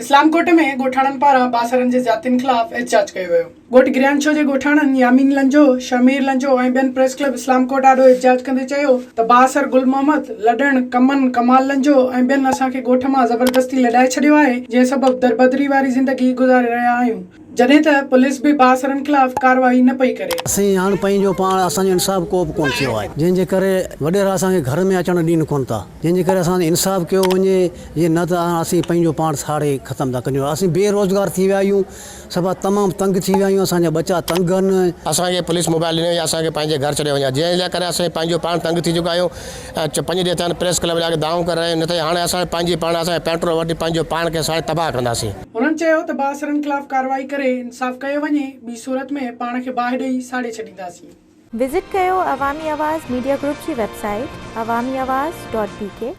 اسلام ڪوٽ ۾ ڳوٺاڻن پاران بااثرن جي زيادتين خلاف احتجاج ڪيو ويو. ڳوٺ گريانڇو جي ڳوٺاڻن يامين لنجو، شهمير لنجو ۽ ٻين پريس ڪلب اسلام ڪوٽ آڏو احتجاج ڪندي چيو ته بااثر گل محمد لڏڻ، ڪمن، ڪمال لنجو ۽ ٻين اسان کي ڳوٺ مان زبردستي لڏائي ڇڏيو آهي، جنهن سبب دربدري واري زندگي گذاري رهيا آهيون، جڏهن ته پوليس به بااثرن خلاف ڪارروائي نه پئي ڪري. اسين هاڻ پنهنجو پاڻ اسان جو انصاف ڪو به ڪونه ٿيو آهي، جنهن جي ڪري وڏيرا اسان کي گهر ۾ اچڻ ڏين ڪونه ٿا. جنهن جي ڪري اسان تي انصاف ڪيو وڃي جي نه ته اسين پنهنجو پاڻ ساڙي ختم ٿا ڪريون اسين بي روزگار ٿي ويا آهيون سڀا تمام تنگ ٿي ويا آهيون اسان جا ٻچا تنگ آهن. اسان کي پوليس موبائل ڏني وڃي اسان کي پنهنجي گهر ڇڏي وڃي جنهن جي ڪري اسين پنهنجو پاڻ تنگ ٿي چڪا آهيون ۽ پنج ڏينهن ٿيا آهن پريس ڪلب جا دانهون ڪري رهيا آهيون نه ته هاڻي اسان پنهنجي پاڻ اسان پيٽرول وٺي پنهنجو پاڻ کي ساڙي تباهه ڪنداسين. هنن چيو ته بااثرن خلاف ڪارروائي ڪري انصاف ڪيو وڃي ٻي صورت ۾ پاڻ کي باهه ڏئي ساڙي ڇڏينداسين. وزٽ ڪيو عوامي آواز ميڊيا گروپ جي website Awami Awaz dot B K.